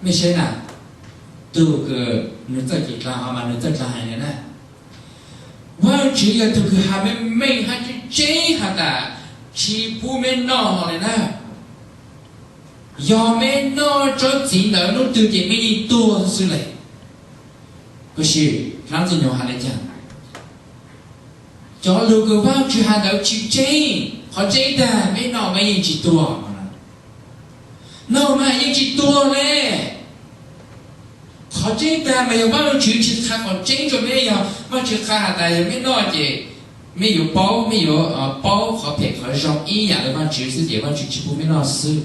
Mej saib na, tug kws nws txawj cev dlaa hov mas nws txawj dlaa hais li na: Vaajtswv yog tug kws has meej meej hab tseeb tseeb has tas tsi pub mej noj hov le na. Yog mej noj tsob txiv ntawd nub twg ces mej yeej tuag xwb le. Tab sis dlaab tsi nyuas has le caag? Cov lug kws Vaajtswv has ntawd tsi tseeb. Qhov tseeb tag mej noj mej yeej tsi tuag. Noj mas yeej tsi tuag le. Qhov tseeb tag mas yog Vaajtswv tsi qha qhov tseeb rua mej, yog Vaajtswv qha has tas yog mej noj ces mej yuav paub, mej yuav paub qhov phem qhov zoo ib yaam le Vaajtswv xwb ces Vaajtswv tsi pub mej noj xwb.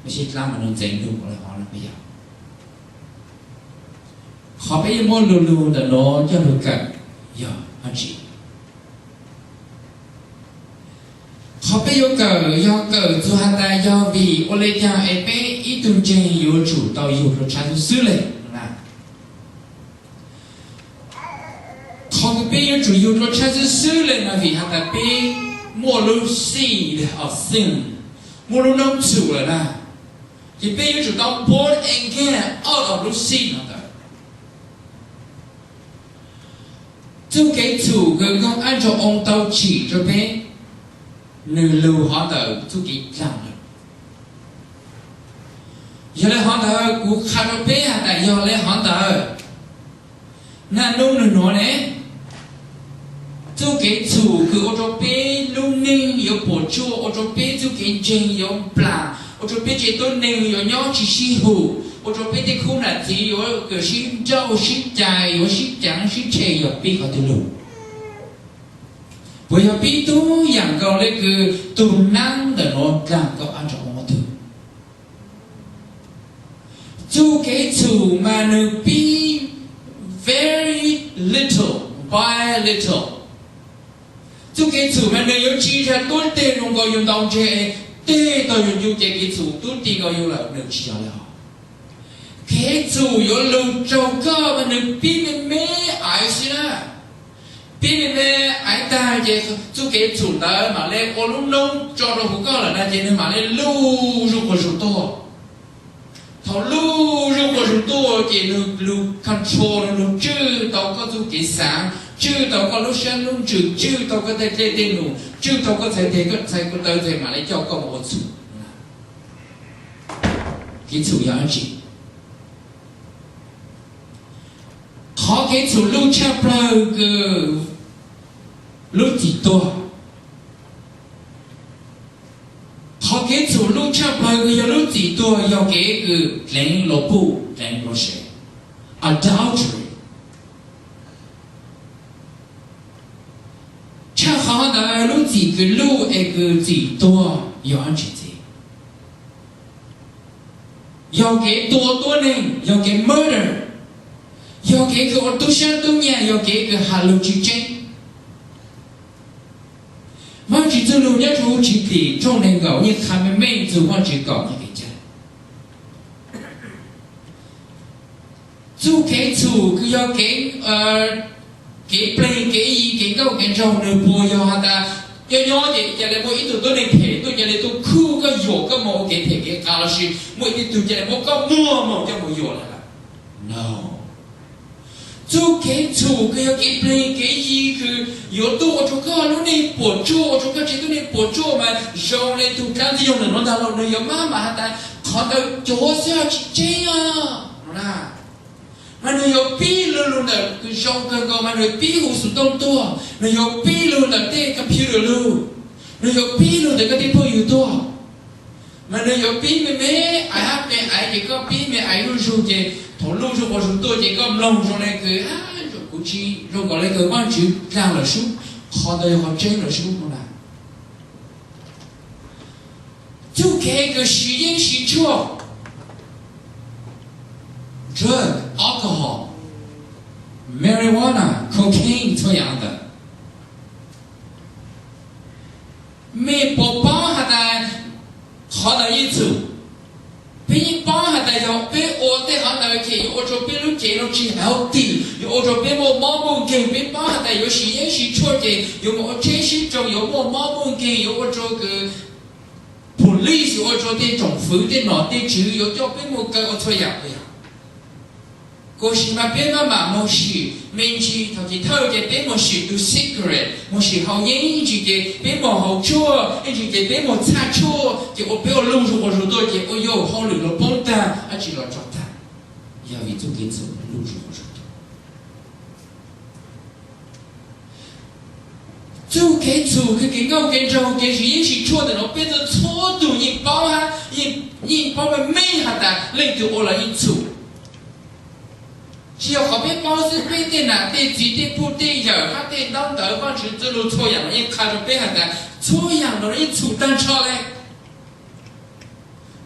Mej saib dlaab mas nws ntxeev lug le hov no yog. Qhov peb yuav muab lug lug ntawm nuav coj lug kawm yog dlaab tsi? Qhov peb yuav kawm yog kawm txug has tas yog vim ua le caag es peb ib tug ntseeg yuav tsum tau yug rua tshab xwb xwb le na. Qhov kws peb yuav tsum yug rua tshab xwb xwb le mas vim has tas peb muaj lub seed of sin, muaj lub noob txhum lawm na. Ces peb yuav tsum tau born again out of lub seed no ntawd. Txuj kev txhum kws Nkauj Ab Ntsaug Oo tau tsim rua peb, nws lug hov ntawm txuj kev dlaag lawm. Yog le hov ntawd kuv qha rua peb has tas yog le hov ntawd, naj nub nwg nuav ne, txuj kev txhum kws ua rua peb lub neej yuav puam tsuaj, ua rua peb txuj kev ntseeg yuav nplaam, ua rua peb tsev tuab neeg yuav nyob tsi sib hum, ua rua peb tej khub nam txiv yuav sib nrauj sib cais, yuav sib caav sib tshem yog pib qhov twg lug? Puas yog pib tub yaam nkaus le kws tug naab ntawm nuav dlaag Nkauj Ab Ntsaug Oo tug? Txuj kev txhum mas nwg pib very little by little. Txuj kev txhum mas nwg yuav tsi tau tub teg zoo nkaus yug ntau ntseg, teg tau yug ncu ces kev txhum tub ti nkaus yug lawm, nwg tsi yog le hov. Kev txhum yuav lug raug koj mas nwg pib me me aiv xwb na. Pib me me aiv tag ces txuj kev txhum ntawd mam le ua lub noob tso rua huv koj lawm na ces nwg mam le luj zuj quas zug tuaj. Thaum luj zuj quas zug tuaj ces nwg lug control, nwg lug tswj tau koj txuj kev xaav, tswj tau koj lub sab lub ntsws, tswj tau koj tej dlej tej num, tswj tau koj txhais tes koj txhais ko taw, txhais mam le coj koj mus ua txhum. Kev txhum yog dlaab tsi? Qhov kev txhum luj tshaj plawg kws lub txim tuag. Qhov kev txhum luj tshaj plawg kws yog lub txim tuag yog kev kws dleev luas puj dleev luas sev, adultery. Tshaj qhov ntawd lub txim kws luj es kws txim tuag yog dlaab tsi txiv? Yog kev tua tuab neeg, yog kev murder, yog kev kws ua tub sab tub nyag, yog kev kws has lug tsi tseeb. Vaajtswv txuj lug nyob rua huv Tshiv Plig tshooj neeg nkaum yeej qha meej meej txug Vaajtswv kaum nyag kev cai. Txuj kev txhum kws yog kev, kev pleg kev yi kev nkauj kev nraug, nwg puas yog has tas nyob nyob ces ca le muaj ib tug tuab neeg phem tuaj ca le tuaj khuj koj yuam koj moog ua kev phem kev qas, lossis muaj ib tug ca le muab koj muag moog coj moog yuam lawm? No. Txuj kev txhum kws yog kev pleg kev yi kws yuav tuaj ua rua koj lub neej puam tsuaj, ua rua koj tsev tuab neeg puam tsuaj mas zoo le tug dlaab ntxwg nyoog ntawm nuav ntag lauj, nwg yuav maj mam has tas qhov ntawd cuav xwb os, tsi tseeb os no na. Mas nwg yuav pib lug lug ntawm kws zoo kawg nkaus mas nwg pib huv xov tooj tuaj, nwg yuav pib lug ntawm tej computer lug, nwg yuav pib lug ntawm koj tej phooj ywg tuaj. Mas nwg yuav pib me me aiv hab me aiv ces koj pib me aiv luj zug ces thaum luj zug quas zug tuaj ces koj mloog zoo le kws, a, kuv tsi zoo nkaus le kws Vaajtswv dlaag lawm sub, qhov ntawd yog qhov tseeb lawm sub no na. Txuj kev kws siv yeeb siv tshuaj, drug, alcohol, marijuana, cocaine, txhua yaam ntawd. Mej puas paub has tas qhov ntawd yeej txhum? Peb yeej paub has tas yog peb ua tej qhov ntawd ces yuav ua rua peb lub cev no tsi healthy, yuav ua rua peb muaj mob muaj nkeeg. Peb paub has tas yuav siv yeeb siv tshuaj ces yuav mus ua tsheb sib roo, yuav muaj mob muaj nkeeg, yuav ua rua kws police Lis ua rau tej tsoom fwv tej nom tej tswv yuav coj peb mus kaw ua txhua yam li yog. Kuv sim mas peb maj mam mus sim me ntsis thaum chiv thawj ces peb mus sim tus secret, mus sim haus yeeb, ib ntsis ces peb mus haus tshuaj, ib ntsis ces peb mus txhaj tshuaj, ces ua peb ua luj zus ua zus tuaj ces ua yus hauj lwm los poob tag, dab tsi los tso tag, yog vim txuj kev txhum luj zus ua zus tuaj. Txuj kev txhum, kev nkauj kev nraug, kev sim yeeb sim tshuaj ntawm no peb txhua txhua tus yeej paub hab, yeej paub meej meej has tas leej twg ua los yeej txhum. Tsis yog qhov peb paub xwb, peb tej nam tej txiv tej phooj tej ywg hab tej ntaub ntawv, Vaajtswv txuj lug txhua yam no yeej qha rua peb has tas txhua yam no yeej txhum taag nrho le.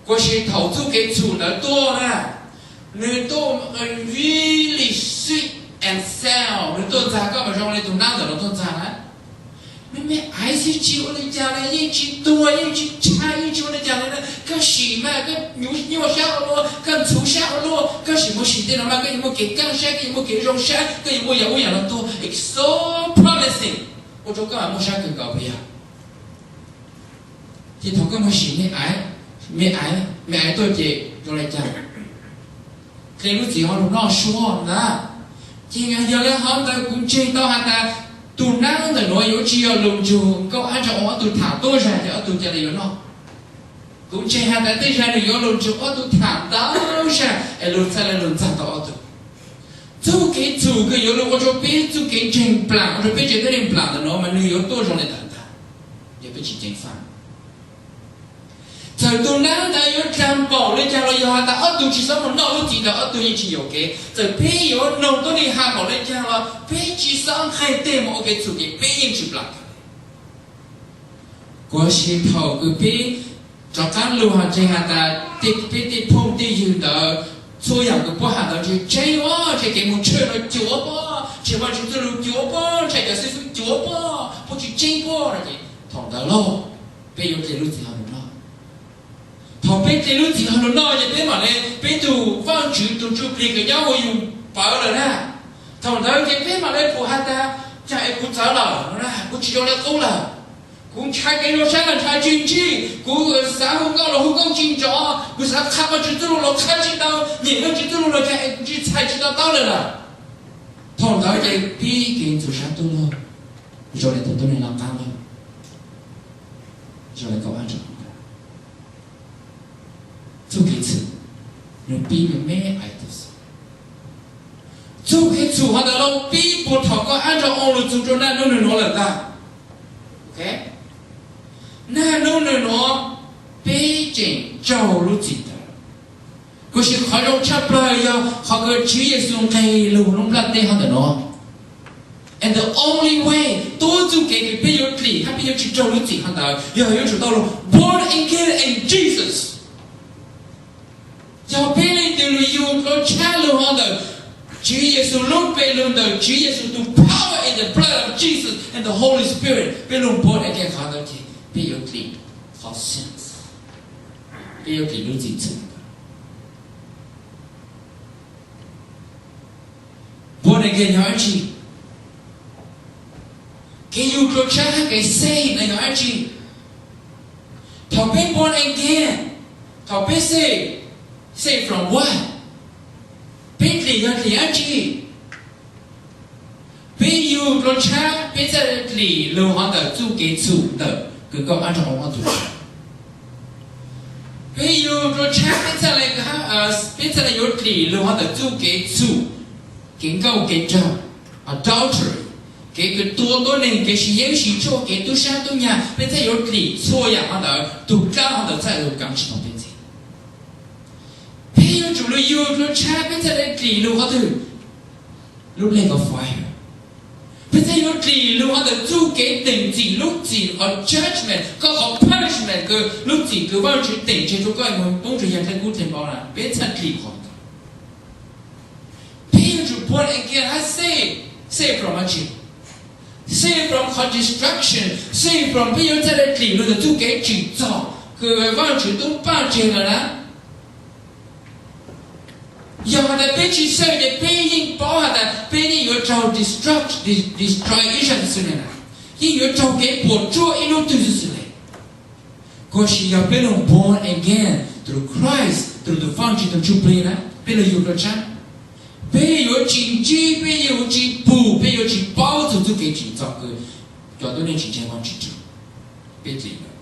Kuas sis thaum txuj kev txhum ntawd tuaj na, nwg tuaj really sweet and sound, nwg tuaj ntxag koj mas zoo le tug nab ntawm no tuaj ntxag na. Me me aiv xwb tsis ua le caag le, yeej tsis tuag, yeej tsis tshab, yeej tsis ua le caag le na. Koj sim mas koj nyuaj sab ua luaj, koj ntxhuv sab ua luaj, koj sim mus sim tej no mas koj yuav muaj kev kaaj sab, koj yuav muaj kev zoo sab, koj yuav muaj yam ub yam no tuaj. It's so promising, ua rua koj muaj sab kawg nkaus puas yog? Ces thaum koj mus sim me aiv, me aiv, me aiv tuaj ces zoo le caag? Dle lub txim hauv lug noj suab ntag. Ces yog le hov ntawd kuv ntseeg tau has tas tug nab ntawm nuav yuav tsis yog lug nrug Nkauj Ab Nraug Oos ob tug tham tuab zag ces ob tug ca le yuav noj. Kuv ntseeg has tas tej zag nwg yuav lug nrug ob tug tham ntau zag es lug txhaj le lug ntxag tau ob tug. Txuj kev txhum kws yuav lug ua rua peb txuj kev ntseeg nplaam, ua rua peb tsev neeg nplaam ntawm nuav mas nwg yuav tuaj zoo le ntawd ntag, yog peb tsis ceev faj. Txawm tug nab ntawd yuav dlaag npaum le caag los yog has tas ob tug tsis xob mus noj lub txim ntawd ob tug yeej tsis yuam kev. Txawm peb yuav noog tuab neeg has npaum le caag los peb tsis xob nqeg tej mus ua kev txhum ces peb yeej tsis nplaam. Kuas sis thaum kws peb rov qaab lug has ntseeg has tas tej peb tej phooj tej ywg ntawd txhua yam kws puab has ntawd ntshe tseeb os, ntshe kev mus tshwj no cuav pob, ntshe Vaajtswv txuj lug cuav pob, ntshe cov xib fwb cuav pob, puab tsis tseeb pob no ces thaum ntawd lauj peb yuav dle lub txim hauv lug noj. Thaum peb dle lub txim hauv lug noj ces peb mam le, peb tug Vaajtswv tug ntsuj plig kws nyob huv yus pawv lawm na. Thaum ntawd ces peb mam le pum has tas, caag es kuv txawv lawm, kuv tsis zoo le qub lawm. Kuv ntshai kev zoo sab los ntshai tsis ntsig, kuv xav hu nkauj los hu nkauj tsis nrov, kuv xav qha Vaajtswv txuj lug los qha tsis tau, nyeem Vaajtswv txuj lug los caag es kuv tsis txhais tsis tau taub lawm lawm. Thaum ntawd ces pib kev ntxhov sab tuaj lauj, zoo le tug tuab neeg laj qaab lauj, zoo le Nkauj Ab Nraug Oos. Txuj kev txhum, nwg pib me me aiv tuaj xwb. Txuj kev txhum hov ntawd lauj pib puag thaum Nkauj Ab Nraug Oos lug txug rua naj nub nwg nuav lawm ntag. Naj nub nwg nuav peb tseem raug lub txim ntawd. Kuas sis qhov zoo tshaj plawg yog qhov kws Tswv Yexus nqeg lug lub nplaj teb hov ntawm nuav. And the only way, tub txuj kev kws peb yuav dlim hab peb yuav tsis raug lub txim hov ntawd yog yuav tsum tau lug born again in Jesus. Yog peb leej twg lug yug dlua tshab lug hov ntawm Tswv Yexus lub npe, lug ntawm Tswv Yexus tug power, in the blood of Jesus and the Holy Spirit, peb lug born again hov ntawd ces peb yuav dlim qhov sins, peb yuav dlim lub txim txhum. Born again yog dab tsi? Kev yug dlua tshab hab kev save no yog dab tsi? Thaum peb born again, thaum peb save, save from what? Peb dlim yog dlim dab tsi? Peb yug dlua tshab peb txhaj le dlim lug hov ntawm txuj kev txhum ntawm kws Nkauj Ab Nraug Oos ob tug. Peb yug dlua tshab peb txhaj le, peb txhaj le yuav dlim lug hov ntawm txuj kev txhum, kev nkauj kev nraug, adultery, kev kws tua tuab neeg, kev sim yeeb sim tshuaj, kev tub sab tub nyag, peb txhaj yuav dlim txhua yam hov ntawd, tug dlaab hov ntawd txhaj le kaav tsis tau peb ntxiv. Peb yuav tsum lug yug dlua tshab peb txhaj le dlim lug qhov twg? Lub lake of fire. Peb txhaj yuav dlim lug hov ntawm txuj kev teem txim, lub txim qhov judgment, koj qhov punishment kws lub txim kws Vaajtswv teem tseg rua koj moog poob rua yag dlej kub dlej npau na, peb txhaj dlim qhov ntawd. Peb yuav tsum born again hab save, save from dab tsi? Save from qhov destruction, save from peb yuav txhaj le dlim lug ntawm txuj kev tsim txom kws Vaajtswv tub paaj tseg lawm na. Yog has tas peb tsis save ces peb yeej paub has tas peb yeej yuav raug destruct, destroy ib zaug xwb le na, yeej yuav raug kev puam tsuaj ib hnub twg xwb le. Koj sim yog peb los born again through Christ, through the Father, through the Holy Spirit na, peb los yug rau tshab, peb yuav tsis ntsib, peb yuav tsis pum, peb yuav tsis paub txog txuj kev tsim txom kws cov tuab neeg tsis ntseeg Vaajtswv tswv peb txwv.